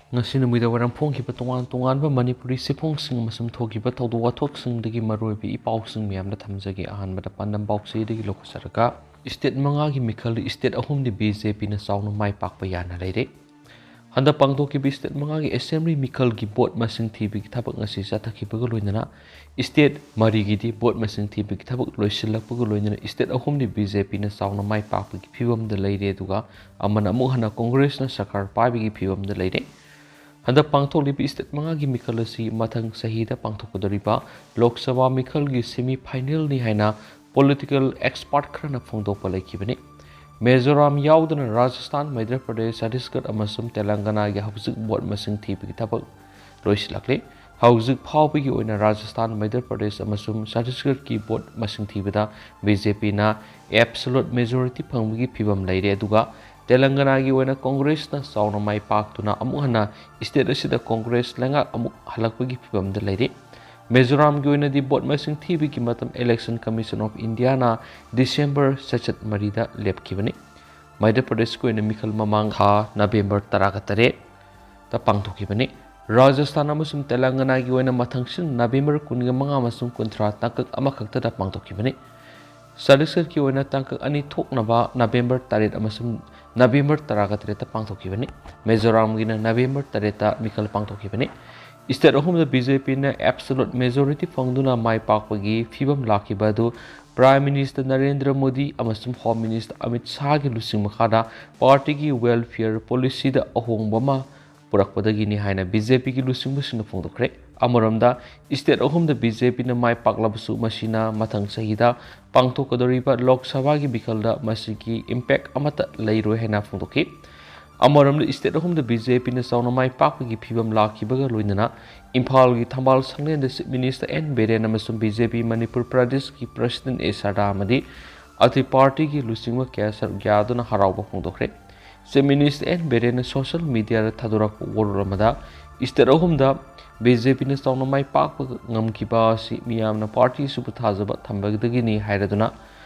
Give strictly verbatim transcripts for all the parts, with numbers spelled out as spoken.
ꯉꯁꯤ ꯅꯨꯃꯤꯗꯥꯡ ꯋꯥꯏꯔꯝ ꯐꯣꯡꯈꯤꯕ ꯇꯣꯉꯥꯟ ꯇꯣꯉꯥꯟꯕ ꯃꯅꯤꯄꯨꯔꯤ ꯆꯦꯐꯣꯡꯁꯤꯡ ꯑꯃꯁꯨꯡ ꯊꯣꯛꯈꯤꯕ ꯊꯧꯗꯣꯛ ꯋꯥꯊꯣꯛꯁꯤꯡꯗꯒꯤ ꯃꯔꯨꯑꯣꯏꯕ ꯏ ꯄꯥꯎꯁꯤꯡ ꯃꯌꯥꯝꯗ ꯊꯝꯖꯒꯦ꯫ ꯑꯍꯥꯟꯕꯗ ꯄꯥꯟꯗꯝ ꯄꯥꯎꯆꯦꯗꯒꯤ ꯂꯧꯈꯠꯆꯔꯒ, ꯏꯁꯇꯦꯠ ꯃꯉꯥꯒꯤ ꯃꯤꯈꯜꯗ ꯏꯁꯇꯦꯠ ꯑꯍꯨꯝꯗꯤ ꯕꯤ ꯖꯦ ꯄꯤꯅ ꯆꯥꯎꯅ ꯃꯥꯏ ꯄꯥꯛꯄ ꯌꯥꯅ ꯂꯩꯔꯦ꯫ ꯍꯟꯗꯛ ꯄꯥꯡꯊꯣꯛꯈꯤꯕ ꯏꯁꯇꯦꯠ ꯃꯉꯥꯒꯤ ꯑꯦꯁꯦꯝꯕ꯭ꯂꯤ ꯃꯤꯈꯜꯒꯤ ꯚꯣꯠ ꯃꯁꯤꯡ ꯊꯤꯕꯒꯤ ꯊꯕꯛ ꯉꯁꯤ ꯆꯠꯊꯈꯤꯕꯒ ꯂꯣꯏꯅꯅ ꯏꯁꯇꯦꯠ ꯃꯔꯤꯒꯤꯗꯤ ꯚꯣꯠ ꯃꯁꯤꯡ ꯊꯤꯕꯒꯤ ꯊꯕꯛ ꯂꯣꯏꯁꯤꯜꯂꯛꯄꯒ ꯂꯣꯏꯅꯅ ꯏꯁꯇꯦꯠ ꯑꯍꯨꯝꯗꯤ ꯕꯤ ꯖꯦ ꯄꯤꯅ ꯆꯥꯎꯅ ꯃꯥꯏ ꯄꯥꯛꯄꯒꯤ ꯐꯤꯕꯝꯗ ꯂꯩꯔꯦ, ꯑꯗꯨꯒ ꯑꯃꯅ ꯑꯃꯨꯛ ꯍꯟꯅ ꯀꯣꯡꯒ꯭ꯔꯦꯁꯅ ꯁꯔꯀꯥꯔ ꯄꯥꯏꯕꯒꯤ ꯐꯤꯕꯝꯗ ꯂꯩꯔꯦ꯫ ꯍꯟꯗꯛ ꯄꯥꯡꯊꯣꯛꯂꯤꯕ ꯏꯁꯇꯦꯠ ꯃꯉꯥꯒꯤ ꯃꯤꯈꯜ ꯑꯁꯤ ꯃꯊꯪ ꯆꯍꯤꯗ ꯄꯥꯡꯊꯣꯛꯀꯗꯧꯔꯤꯕ ꯂꯣꯛ ꯁꯚꯥ ꯃꯤꯈꯜꯒꯤ ꯁꯦꯃꯤ ꯐꯥꯏꯅꯦꯜꯅꯤ ꯍꯥꯏꯅ ꯄꯣꯂꯤꯇꯤꯀꯦꯜ ꯑꯦꯛꯁꯄꯥꯔꯠ ꯈꯔꯅ ꯐꯣꯡꯗꯣꯛꯄ ꯂꯩꯈꯤꯕꯅꯤ꯫ ꯃꯤꯖꯣꯔꯥꯝ ꯌꯥꯎꯗꯅ ꯔꯥꯖꯁꯊꯥꯟ, ꯃꯩꯙ꯭ꯔ ꯄ꯭ꯔꯗꯦꯁ, ꯆꯇꯤꯁꯒꯔ ꯑꯃꯁꯨꯡ ꯇꯦꯂꯪꯒꯅꯥꯒꯤ ꯍꯧꯖꯤꯛ ꯚꯣꯠ ꯃꯁꯤꯡ ꯊꯤꯕꯒꯤ ꯊꯕꯛ ꯂꯣꯏꯁꯤꯜꯂꯛꯂꯦ꯫ ꯍꯧꯖꯤꯛ ꯐꯥꯎꯕꯒꯤ ꯑꯣꯏꯅ ꯔꯥꯖꯁꯊꯥꯟ, ꯃꯩꯙ꯭ꯔ ꯄ꯭ꯔꯗꯦꯁ ꯑꯃꯁꯨꯡ ꯆꯇꯤꯁꯒꯔꯒꯤ ꯚꯣꯠ ꯃꯁꯤꯡ ꯊꯤꯕꯗ ꯕꯤ ꯖꯦ ꯄꯤꯅ ꯑꯦꯕꯁꯣꯂꯨꯠ ꯃꯦꯖꯣꯔꯤꯇꯤ ꯐꯪꯕꯒꯤ ꯐꯤꯕꯝ ꯂꯩꯔꯦ, ꯑꯗꯨꯒ ꯇꯦꯂꯪꯒꯅꯥꯒꯤ ꯑꯣꯏꯅ ꯀꯣꯡꯒ꯭ꯔꯦꯁꯅ ꯆꯥꯎꯅ ꯃꯥꯏ ꯄꯥꯛꯇꯨꯅ ꯑꯃꯨꯛ ꯍꯟꯅ ꯏꯁꯇꯦꯠ ꯑꯁꯤꯗ ꯀꯣꯡꯒ꯭ꯔꯦꯁ ꯂꯩꯉꯥꯛ ꯑꯃꯨꯛ ꯍꯜꯂꯛꯄꯒꯤ ꯐꯤꯕꯝꯗ ꯂꯩꯔꯤ꯫ ꯃꯤꯖꯣꯔꯥꯝꯒꯤ ꯑꯣꯏꯅꯗꯤ ꯚꯣꯠ ꯃꯁꯤꯡ ꯊꯤꯕꯒꯤ ꯃꯇꯝ Election Commission of Indiaꯅ ꯗꯤꯁꯦꯝꯕꯔ ꯆꯩꯆꯠ ꯃꯔꯤꯗ ꯂꯦꯞꯈꯤꯕꯅꯤ꯫ ꯃꯩꯙ꯭ꯔ ꯄ꯭ꯔꯗꯦꯁꯀꯤ ꯑꯣꯏꯅ ꯃꯤꯈꯜ ꯃꯃꯥꯡ ꯊꯥ ꯅꯕꯦꯝꯕꯔ ꯇꯔꯥꯒ ꯇꯔꯦꯠꯇ ꯄꯥꯡꯊꯣꯛꯈꯤꯕꯅꯤ꯫ ꯔꯥꯖꯁꯊꯥꯟ ꯑꯃꯁꯨꯡ ꯇꯦꯂꯪꯒꯅꯥꯒꯤ ꯑꯣꯏꯅ ꯃꯊꯪꯁꯤꯡ ꯅꯕꯦꯝꯕꯔ ꯀꯨꯟꯒ ꯃꯉꯥ ꯑꯃꯁꯨꯡ ꯀꯨꯟꯊ꯭ꯔꯥ ꯇꯥꯡꯀꯛ ꯑꯃꯈꯛꯇꯗ ꯄꯥꯡꯊꯣꯛꯈꯤꯕꯅꯤ꯫ ꯆꯇꯤꯁꯒꯔꯒꯤ ꯑꯣꯏꯅ ꯇꯥꯡꯀꯛ ꯑꯅꯤ ꯊꯣꯛꯅꯕ ꯅꯕꯦꯝꯕꯔ ꯇꯔꯦꯠ ꯑꯃꯁꯨꯡ ꯅꯕꯦꯝꯕꯔ ꯇꯔꯥꯒ ꯇꯔꯦꯠꯇ ꯄꯥꯡꯊꯣꯛꯈꯤꯕꯅꯤ꯫ ꯃꯤꯖꯣꯔꯥꯝꯒꯤꯅ ꯅꯕꯦꯝꯕꯔ ꯇꯔꯦꯠꯇ ꯃꯤꯈꯜ ꯄꯥꯡꯊꯣꯛꯈꯤꯕꯅꯤ꯫ ꯏꯁꯇꯦꯠ ꯑꯍꯨꯝꯗ ꯕꯤ ꯖꯦ ꯄꯤꯅ ꯑꯦꯕꯁꯣꯂꯨꯠ ꯃꯦꯖꯣꯔꯤꯇꯤ ꯐꯪꯗꯨꯅ ꯃꯥꯏ ꯄꯥꯛꯄꯒꯤ ꯐꯤꯕꯝ ꯂꯥꯛꯈꯤꯕ ꯑꯗꯨ ꯄ꯭ꯔꯥꯏꯝ ꯃꯤꯅꯤꯁꯇꯔ ꯅꯔꯦꯟꯗ꯭ꯔ ꯃꯣꯗꯤ ꯑꯃꯁꯨꯡ ꯍꯣꯝ ꯃꯤꯅꯤꯁꯇꯔ ꯑꯃꯤꯠ ꯁꯥꯍꯒꯤ ꯂꯨꯆꯤꯡ ꯃꯈꯥꯗ ꯄꯥꯔꯇꯤꯒꯤ ꯋꯦꯜꯐꯤꯌꯔ ꯄꯣꯂꯤꯁꯤꯗ ꯑꯍꯣꯡꯕ ꯑꯃ ꯄꯨꯔꯛꯄꯗꯒꯤꯅꯤ ꯍꯥꯏꯅ ꯕꯤ ꯖꯦ ꯄꯤꯒꯤ ꯂꯨꯆꯤꯡꯕꯁꯤꯡꯅ ꯐꯣꯡꯗꯣꯛꯈ꯭ꯔꯦ꯫ ꯑꯃꯔꯣꯝꯗ, ꯏꯁꯇꯦꯠ ꯑꯍꯨꯝꯗ ꯕꯤ ꯖꯦ ꯄꯤꯅ ꯃꯥꯏ ꯄꯥꯛꯂꯕꯁꯨ, ꯃꯁꯤꯅ ꯃꯊꯪ ꯆꯍꯤꯗ ꯄꯥꯡꯊꯣꯛꯀꯗꯧꯔꯤꯕ ꯂꯣꯛ ꯁꯚꯥꯒꯤ ꯃꯤꯈꯜꯗ ꯃꯁꯤꯒꯤ ꯏꯝꯄꯦꯛ ꯑꯃꯠꯇ ꯂꯩꯔꯣꯏ ꯍꯥꯏꯅ ꯐꯣꯡꯗꯣꯛꯈꯤ꯫ ꯑꯃꯔꯣꯝꯗ, ꯏꯁꯇꯦꯠ ꯑꯍꯨꯝꯗ ꯕꯤ ꯖꯦ ꯄꯤꯅ ꯆꯥꯎꯅ ꯃꯥꯏ ꯄꯥꯛꯄꯒꯤ ꯐꯤꯕꯝ ꯂꯥꯛꯈꯤꯕꯒ ꯂꯣꯏꯅꯅ ꯏꯝꯐꯥꯜꯒꯤ ꯊꯝꯕꯥꯜ ꯁꯪꯂꯦꯟꯗ ꯆꯤꯐ ꯃꯤꯅꯤꯁꯇꯔ ꯑꯦꯟ ꯕꯤꯔꯦꯟ ꯑꯃꯁꯨꯡ ꯕꯤ ꯖꯦ ꯄꯤ ꯃꯅꯤꯄꯨꯔ ꯄ꯭ꯔꯗꯦꯁꯀꯤ ꯄ꯭ꯔꯁꯤꯗꯦꯟ ꯑꯦ ꯁꯥꯔꯗꯥ ꯑꯃꯗꯤ ꯑꯇꯩ ꯄꯥꯔꯇꯤꯒꯤ ꯂꯨꯆꯤꯡꯕ ꯀꯌꯥ ꯁꯔꯨꯛ ꯌꯥꯗꯨꯅ ꯍꯔꯥꯎꯕ ꯐꯣꯡꯗꯣꯛꯈ꯭ꯔꯦ꯫ ꯆꯤꯐ ꯃꯤꯅꯤꯁꯇꯔ ꯑꯦꯟ ꯕꯤꯔꯦꯟꯅ ꯁꯣꯁꯤꯌꯦꯜ ꯃꯤꯗꯤꯌꯥꯗ ꯊꯥꯗꯣꯔꯛꯄ ꯋꯥꯔꯣꯜ ꯑꯃꯗ ꯏꯁꯇꯦꯠ ꯑꯍꯨꯝꯗ ꯕꯤ ꯖꯦ ꯄꯤꯅ ꯆꯥꯎꯅ ꯃꯥꯏ ꯄꯥꯛꯄ ꯉꯝꯈꯤꯕ ꯑꯁꯤ ꯃꯤꯌꯥꯝꯅ ꯄꯥꯔꯇꯤ ꯑꯁꯤꯕꯨ ꯊꯥꯖꯕ ꯊꯝꯕꯗꯒꯤꯅꯤ ꯍꯥꯏꯔꯗꯨꯅ,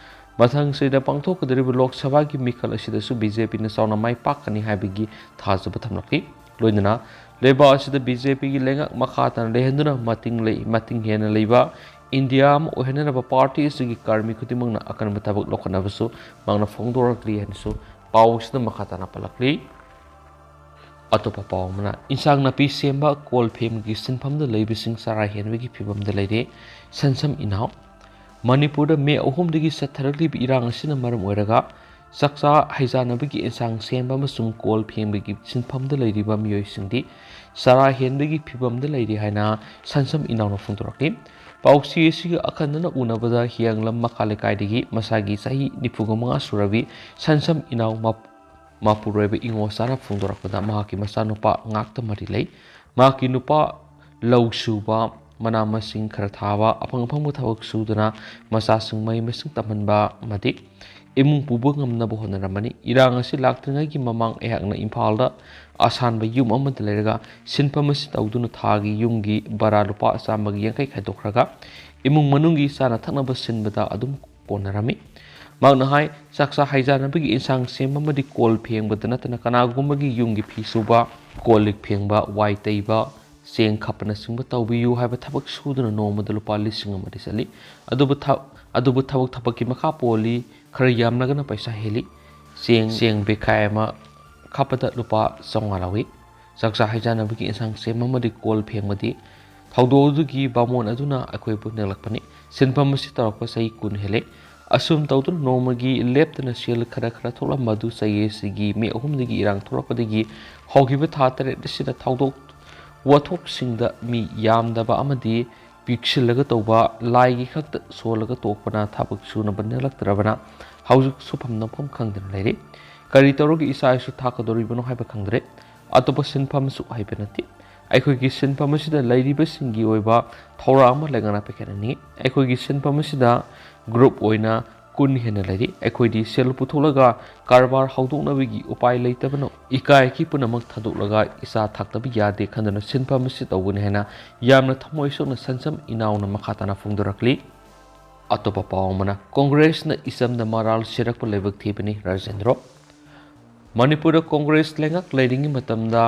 ꯃꯊꯪ ꯆꯍꯤꯗ ꯄꯥꯡꯊꯣꯛꯀꯗꯧꯔꯤꯕ ꯂꯣꯛ ꯁꯚꯥꯒꯤ ꯃꯤꯈꯜ ꯑꯁꯤꯗꯁꯨ ꯕꯤ ꯖꯦ ꯄꯤꯅ ꯆꯥꯎꯅ ꯃꯥꯏ ꯄꯥꯛꯀꯅꯤ ꯍꯥꯏꯕꯒꯤ ꯊꯥꯖꯕ ꯊꯝꯂꯛꯂꯤ꯫ ꯂꯣꯏꯅꯅ ꯂꯩꯕꯥꯛ ꯑꯁꯤꯗ ꯕꯤ ꯖꯦ ꯄꯤꯒꯤ ꯂꯩꯉꯥꯛ ꯃꯈꯥ ꯇꯥꯅ ꯂꯩꯍꯟꯗꯨꯅ ꯃꯇꯤꯡ ꯂꯩ, ꯃꯇꯤꯡ ꯍꯦꯟꯅ ꯂꯩꯕ ꯏꯟꯗꯤꯌꯥ ꯑꯃ ꯑꯣꯏꯍꯟꯅꯅꯕ ꯄꯥꯔꯇꯤ ꯑꯁꯤꯒꯤ ꯀꯔꯃꯤ ꯈꯨꯗꯤꯡꯃꯛꯅ ꯑꯀꯟꯕ ꯊꯕꯛ ꯂꯧꯈꯠꯅꯕꯁꯨ ꯃꯍꯥꯛꯅ ꯐꯣꯡꯗꯣꯔꯛꯂꯤ ꯍꯥꯏꯅꯁꯨ ꯄꯥꯎ ꯑꯁꯤꯗ ꯃꯈꯥ ꯇꯥꯅ ꯄꯜꯂꯛꯂꯤ꯫ ꯑꯇꯣꯞꯄ ꯄꯥꯎ ꯑꯃꯅ, ꯏꯟꯁꯥꯡ ꯅꯥꯄꯤ ꯁꯦꯝꯕ ꯀꯣꯜ ꯐꯦꯡꯕꯒꯤ ꯁꯤꯟꯐꯝꯗ ꯂꯩꯕꯁꯤꯡ ꯆꯔꯥ ꯍꯦꯟꯕꯒꯤ ꯐꯤꯕꯝꯗ ꯂꯩꯔꯦ꯫ ꯁꯟꯁꯝ ꯏꯅꯥꯎ꯫ ꯃꯅꯤꯄꯨꯔꯗ ꯃꯦ ꯑꯍꯨꯝꯗꯒꯤ ꯆꯠꯊꯔꯛꯂꯤꯕ ꯏꯔꯥꯡ ꯑꯁꯤꯅ ꯃꯔꯝ ꯑꯣꯏꯔꯒ ꯆꯥꯛꯆꯥ ꯍꯩꯖꯥꯟꯅꯕꯒꯤ ꯏꯟꯁꯥꯡ ꯁꯦꯝꯕ ꯑꯃꯁꯨꯡ ꯀꯣꯜ ꯐꯦꯡꯕꯒꯤ ꯁꯤꯟꯐꯝꯗ ꯂꯩꯔꯤꯕ ꯃꯤꯑꯣꯏꯁꯤꯡꯗꯤ ꯆꯔꯥ ꯍꯦꯟꯕꯒꯤ ꯐꯤꯕꯝꯗ ꯂꯩꯔꯤ ꯍꯥꯏꯅ ꯁꯟꯁꯝ ꯏꯅꯥꯎꯅ ꯐꯣꯡꯗꯣꯔꯛꯂꯤ꯫ ꯄꯥꯎꯆꯦ ꯑꯁꯤꯒ ꯑꯈꯟꯅꯅ ꯎꯅꯕꯗ ꯍꯤꯌꯥꯡꯂꯝ ꯃꯈꯥ ꯂꯩꯀꯥꯏꯗꯒꯤ ꯃꯁꯥꯒꯤ ꯆꯍꯤ ꯅꯤꯐꯨ ꯃꯉꯥ ꯁꯨꯔꯕꯤ ꯁꯟꯁꯝ ꯏꯅꯥꯎ ꯃꯞ-, ꯃꯄꯨꯔꯣꯏꯕ ꯏꯉꯣꯆꯥꯅ ꯐꯣꯡꯗꯣꯔꯛꯄꯗ, ꯃꯍꯥꯛꯀꯤ ꯃꯆꯥꯅꯨꯄꯥ ꯉꯥꯛꯇ ꯃꯔꯤ ꯂꯩ꯫ ꯃꯍꯥꯛꯀꯤ ꯅꯨꯄꯥ ꯂꯧ ꯁꯨꯕ, ꯃꯅꯥ ꯃꯁꯤꯡ ꯈꯔ ꯊꯥꯕ, ꯑꯐꯪ ꯑꯐꯪꯕ ꯊꯕꯛ ꯁꯨꯗꯨꯅ ꯃꯆꯥꯁꯤꯡ ꯃꯍꯩ ꯃꯁꯤꯡ ꯇꯝꯍꯟꯕ ꯑꯃꯗꯤ ꯏꯃꯨꯡ ꯄꯨꯕ ꯉꯝꯅꯕ ꯍꯣꯠꯅꯔꯝꯕꯅꯤ꯫ ꯏꯔꯥꯡ ꯑꯁꯤ ꯂꯥꯛꯇ꯭ꯔꯤꯉꯩꯒꯤ ꯃꯃꯥꯡ ꯑꯩꯍꯥꯛꯅ ꯏꯝꯐꯥꯜꯗ ꯑꯁꯥꯟꯕ ꯌꯨꯝ ꯑꯃꯗ ꯂꯩꯔꯒ ꯁꯤꯟꯐꯝ ꯑꯁꯤ ꯇꯧꯗꯨꯅ ꯊꯥꯒꯤ ꯌꯨꯝꯒꯤ ꯚꯔꯥ ꯂꯨꯄꯥ ꯆꯥꯝꯃꯒꯤ ꯌꯥꯡꯈꯩ ꯈꯥꯏꯗꯣꯛꯈ꯭ꯔꯒ ꯏꯃꯨꯡ ꯃꯅꯨꯡꯒꯤ ꯆꯥꯅ ꯊꯛꯅꯕ ꯁꯤꯟꯕꯗ ꯑꯗꯨꯝ ꯀꯣꯟꯅꯔꯝꯃꯤ꯫ ꯃꯍꯥꯛꯅ ꯍꯥꯏ, ꯆꯥꯛꯆꯥ ꯍꯩꯖꯥꯟꯅꯕꯒꯤ ꯏꯟꯁꯥꯡ ꯁꯦꯝꯕ ꯑꯃꯗꯤ ꯀꯣꯜ ꯐꯦꯡꯕꯗ ꯅꯠꯇꯅ ꯀꯅꯥꯒꯨꯝꯕꯒꯤ ꯌꯨꯝꯒꯤ ꯐꯤ ꯁꯨꯕ, ꯀꯣꯜ ꯂꯤꯛ ꯐꯦꯡꯕ, ꯋꯥꯏ ꯇꯩꯕ, ꯆꯦꯡ ꯈꯞꯄꯅꯆꯤꯡꯕ ꯇꯧꯕꯤꯌꯨ ꯍꯥꯏꯕ ꯊꯕꯛ ꯁꯨꯗꯨꯅ ꯅꯣꯡꯃꯗ ꯂꯨꯄꯥ ꯂꯤꯁꯤꯡ ꯑꯃꯗꯤ ꯆꯠꯂꯤ꯫ ꯑꯗꯨꯕꯨ ꯊ-, ꯑꯗꯨꯕꯨ ꯊꯕꯛ ꯊꯕꯛꯀꯤ ꯃꯈꯥ ꯄꯣꯜꯂꯤ, ꯈꯔ ꯌꯥꯝꯂꯒꯅ ꯄꯩꯁꯥ ꯍꯦꯜꯂꯤ꯫ ꯆꯦꯡ, ꯆꯦꯡ ꯕꯦꯈꯥꯏ ꯑꯃ ꯈꯞꯄꯗ ꯂꯨꯄꯥ ꯆꯥꯝꯃꯉꯥ ꯂꯧꯏ꯫ ꯆꯥꯛꯆꯥ ꯍꯩꯖꯥꯟꯅꯕꯒꯤ ꯏꯟꯁꯥꯡ ꯁꯦꯝꯕ ꯑꯃꯗꯤ ꯀꯣꯜ ꯐꯦꯡꯕꯗꯤ ꯊꯧꯗꯣꯛ ꯑꯗꯨꯒꯤ ꯕꯥꯃꯣꯟ ꯑꯗꯨꯅ ꯑꯩꯈꯣꯏꯕꯨ ꯅꯦꯛꯂꯛꯄꯅꯤ꯫ ꯁꯤꯟꯐꯝ ꯑꯁꯤ ꯇꯧꯔꯛꯄ ꯆꯍꯤ ꯀꯨꯟ ꯍꯦꯜꯂꯦ꯫ ꯑꯁꯨꯝ ꯇꯧꯗꯨꯅ ꯅꯣꯡꯃꯒꯤ ꯂꯦꯞꯇꯅ ꯁꯦꯜ ꯈꯔ ꯈꯔ ꯊꯣꯛꯂꯝꯕ ꯑꯗꯨ ꯆꯍꯤ ꯑꯁꯤꯒꯤ ꯃꯦ ꯑꯍꯨꯝꯗꯒꯤ ꯏꯔꯥꯡ ꯊꯣꯛꯂꯛꯄꯗꯒꯤ ꯍꯧꯈꯤꯕ ꯊꯥ ꯇꯔꯦꯠ ꯑꯁꯤꯗ ꯊꯧꯗꯣꯛ ꯋꯥꯊꯣꯛꯁꯤꯡꯗ ꯃꯤ ꯌꯥꯝꯗꯕ ꯑꯃꯗꯤ ꯄꯤꯛꯁꯤꯜꯂꯒ ꯇꯧꯕ, ꯂꯥꯏꯒꯤ ꯈꯛꯇ ꯁꯣꯜꯂꯒ ꯇꯣꯛꯄꯅ ꯊꯕꯛ ꯁꯨꯅꯕ ꯅꯦꯛꯂꯛꯇ꯭ꯔꯕꯅ ꯍꯧꯖꯤꯛ ꯁꯨꯐꯝ ꯅꯣꯝꯐꯝ ꯈꯪꯗꯅ ꯂꯩꯔꯤ꯫ ꯀꯔꯤ ꯇꯧꯔꯒ ꯏꯆꯥ ꯏꯁꯨ ꯊꯥꯛꯀꯗꯧꯔꯤꯕꯅꯣ ꯍꯥꯏꯕ ꯈꯪꯗ꯭ꯔꯦ꯫ ꯑꯇꯣꯞꯄ ꯁꯤꯟꯐꯝꯁꯨ ꯍꯩꯕ ꯅꯠꯇꯦ꯫ ꯑꯩꯈꯣꯏꯒꯤ ꯁꯤꯟꯐꯝ ꯑꯁꯤꯗ ꯂꯩꯔꯤꯕꯁꯤꯡꯒꯤ ꯑꯣꯏꯕ ꯊꯧꯔꯥꯡ ꯑꯃ ꯂꯩꯉꯥꯛꯅ ꯄꯥꯏꯈꯠꯍꯟꯅꯤꯡꯉꯤ꯫ ꯑꯩꯈꯣꯏꯒꯤ ꯁꯤꯟꯐꯝ ꯑꯁꯤꯗ ꯒ꯭ꯔꯨꯞ ꯑꯣꯏꯅ ꯀꯨꯟ ꯍꯦꯟꯅ ꯂꯩꯔꯤ꯫ ꯑꯩꯈꯣꯏꯗꯤ ꯁꯦꯜ ꯄꯨꯊꯣꯛꯂꯒ ꯀꯔꯕꯥꯔ ꯍꯧꯗꯣꯛꯅꯕꯒꯤ ꯎꯄꯥꯏ ꯂꯩꯇꯕꯅ ꯏꯀꯥꯏ ꯑꯀꯤ ꯄꯨꯝꯅꯃꯛ ꯊꯥꯗꯣꯛꯂꯒ ꯏꯆꯥ ꯊꯥꯛꯇꯕ ꯌꯥꯗꯦ ꯈꯟꯗꯨꯅ ꯁꯤꯟꯐꯝ ꯑꯁꯤ ꯇꯧꯒꯅꯤ ꯍꯥꯏꯅ ꯌꯥꯝꯅ ꯊꯃꯣꯏ ꯁꯣꯛꯅ ꯁꯟꯁꯝ ꯏꯅꯥꯎꯅ ꯃꯈꯥ ꯇꯥꯅ ꯐꯣꯡꯗꯣꯔꯛꯂꯤ꯫ ꯑꯇꯣꯞꯄ ꯄꯥꯎ ꯑꯃꯅ, ꯀꯣꯡꯒ꯭ꯔꯦꯁꯅ ꯏꯆꯝꯗ ꯃꯔꯥꯜ ꯁꯤꯔꯛꯄ ꯂꯥꯏꯕꯛ ꯊꯤꯕꯅꯤ, ꯔꯥꯖꯦꯟꯗ꯭ꯔꯣ꯫ ꯃꯅꯤꯄꯨꯔꯗ ꯀꯣꯡꯒ꯭ꯔꯦꯁ ꯂꯩꯉꯥꯛ ꯂꯩꯔꯤꯉꯩ ꯃꯇꯝꯗ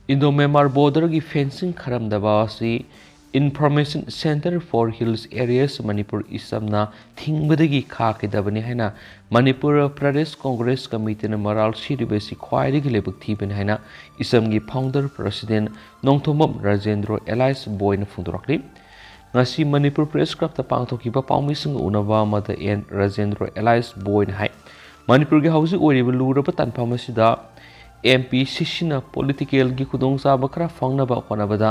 Indo-Myanmar borderꯒꯤ fencing ꯈꯥꯔꯝꯗꯕ ꯑꯁꯤ Information Centre for Hills Areas Manipur, ꯏꯁꯝꯅ ꯊꯤꯡꯕꯗꯒꯤ ꯈꯥꯛꯀꯗꯕꯅꯤ ꯍꯥꯏꯅ ꯃꯅꯤꯄꯨꯔ ꯄ꯭ꯔꯗꯦꯁ ꯀꯣꯡꯒ꯭ꯔꯦꯁ ꯀꯃꯤꯇꯤꯅ ꯃꯔꯥꯜ ꯁꯤꯔꯤꯕ ꯑꯁꯤ ꯈ꯭ꯋꯥꯏꯗꯒꯤ ꯂꯥꯏꯕꯛ ꯊꯤꯕꯅꯤ ꯍꯥꯏꯅ ꯏꯁꯝꯒꯤ founder president Nongthombam Rajendro alias ꯕꯣꯏꯅ ꯐꯣꯡꯗꯣꯔꯛꯂꯤ꯫ ꯉꯁꯤ ꯃꯅꯤꯄꯨꯔ ꯄ꯭ꯔꯦꯁ ꯀ꯭ꯂꯕꯇ ꯄꯥꯡꯊꯣꯛꯈꯤꯕ ꯄꯥꯎꯃꯤꯁꯤꯡꯒ ꯎꯅꯕ ꯑꯃꯗ ꯑꯦꯟ ꯔꯥꯖꯦꯟꯗ꯭ꯔꯣ alias ꯕꯣꯏꯅ ꯍꯥꯏ, ꯃꯅꯤꯄꯨꯔꯒꯤ ꯍꯧꯖꯤꯛ ꯑꯣꯏꯔꯤꯕ ꯂꯨꯔꯕ ꯇꯥꯟꯐꯝ ꯑꯁꯤꯗ MPCCꯅ political ꯒꯤ ꯈꯨꯗꯣꯡꯆꯥꯕ ꯈꯔ ꯐꯪꯅꯕ ꯍꯣꯠꯅꯕꯗ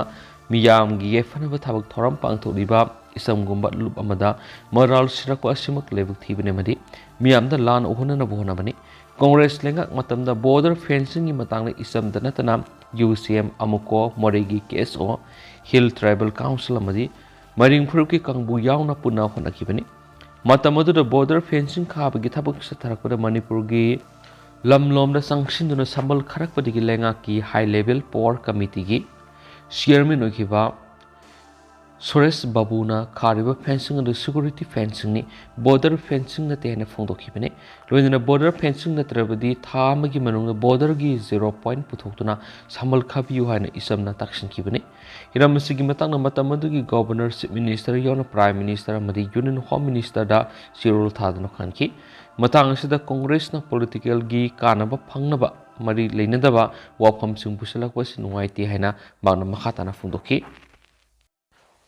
ꯃꯤꯌꯥꯝꯒꯤ ꯌꯥꯏꯐꯅꯕ ꯊꯕꯛ ꯊꯧꯔꯝ ꯄꯥꯡꯊꯣꯛꯂꯤꯕ ꯏꯁꯝꯒꯨꯝꯕ ꯂꯨꯞ ꯑꯃꯗ ꯃꯔꯥꯜ ꯁꯤꯔꯛꯄ ꯑꯁꯤꯃꯛ ꯂꯥꯏꯕꯛ ꯊꯤꯕꯅꯤ ꯑꯃꯗꯤ ꯃꯤꯌꯥꯝꯗ ꯂꯥꯟ ꯑꯣꯛꯍꯟꯅꯅꯕ ꯍꯣꯠꯅꯕꯅꯤ꯫ ꯀꯣꯡꯒ꯭ꯔꯦꯁ ꯂꯩꯉꯥꯛ ꯃꯇꯝꯗ border fencingꯒꯤ ꯃꯇꯥꯡꯗ ꯏꯆꯝꯇ ꯅꯠꯇꯅ UCM, ꯑꯃꯨꯀꯣ, ꯃꯣꯔꯦꯒꯤ KSO, Hill Tribal Council ꯑꯃꯗꯤ ꯃꯔꯤꯡ ꯐꯨꯔꯨꯞꯀꯤ ꯀꯥꯡꯕꯨ ꯌꯥꯎꯅ ꯄꯨꯟꯅ ꯍꯣꯠꯅꯈꯤꯕꯅꯤ꯫ ꯃꯇꯝ ꯑꯗꯨꯗ border fencing ꯈꯥꯕꯒꯤ ꯊꯕꯛ ꯆꯠꯊꯔꯛꯄꯗ ꯃꯅꯤꯄꯨꯔꯒꯤ ꯂꯝꯂꯣꯝꯗ ꯆꯪꯁꯤꯟꯗꯨꯅ ꯁꯝꯕꯜ ꯈꯥꯔꯛꯄꯗꯒꯤ ꯂꯩꯉꯥꯛꯀꯤ high level power committeeꯒꯤ chairman ꯑꯣꯏꯈꯤꯕ ꯁꯨꯔꯦꯁ ꯕꯥꯕꯨꯅ ꯈꯥꯔꯤꯕ fencing ꯑꯗꯨ security fencingꯅꯤ, border fencing ꯅꯠꯇꯦ ꯍꯥꯏꯅ ꯐꯣꯡꯗꯣꯛꯈꯤꯕꯅꯤ꯫ ꯂꯣꯏꯅꯅ border fencing ꯅꯠꯇ꯭ꯔꯕꯗꯤ ꯊꯥ ꯑꯃꯒꯤ ꯃꯅꯨꯡꯗ borderꯒꯤ zero point ꯄꯨꯊꯣꯛꯇꯨꯅ ꯁꯝꯕꯜ ꯈꯥꯕꯤꯌꯨ ꯍꯥꯏꯅ ꯏꯆꯝꯅ ꯇꯥꯛꯁꯤꯟꯈꯤꯕꯅꯤ꯫ ꯍꯤꯔꯝ ꯑꯁꯤꯒꯤ ꯃꯇꯥꯡꯗ ꯃꯇꯝ ꯑꯗꯨꯒꯤ Governor, Chief Minister ꯌꯥꯎꯅ Prime Minister ꯑꯃꯗꯤ Union Home Ministerꯗ ꯆꯦꯔꯣꯜ ꯊꯥꯗꯨꯅ ꯈꯪꯈꯤ꯫ ꯃꯇꯥꯡ ꯑꯁꯤꯗ ꯀꯣꯡꯒ꯭ꯔꯦꯁꯅ politicalꯒꯤ ꯀꯥꯟꯅꯕ ꯐꯪꯅꯕ ꯃꯔꯤ ꯂꯩꯅꯗꯕ ꯋꯥꯐꯝꯁꯤꯡ ꯄꯨꯁꯤꯜꯂꯛꯄ ꯑꯁꯤ ꯅꯨꯡꯉꯥꯏꯇꯦ ꯍꯥꯏꯅ ꯃꯍꯥꯛꯅ ꯃꯈꯥ ꯇꯥꯅ ꯐꯣꯡꯗꯣꯛꯈꯤ꯫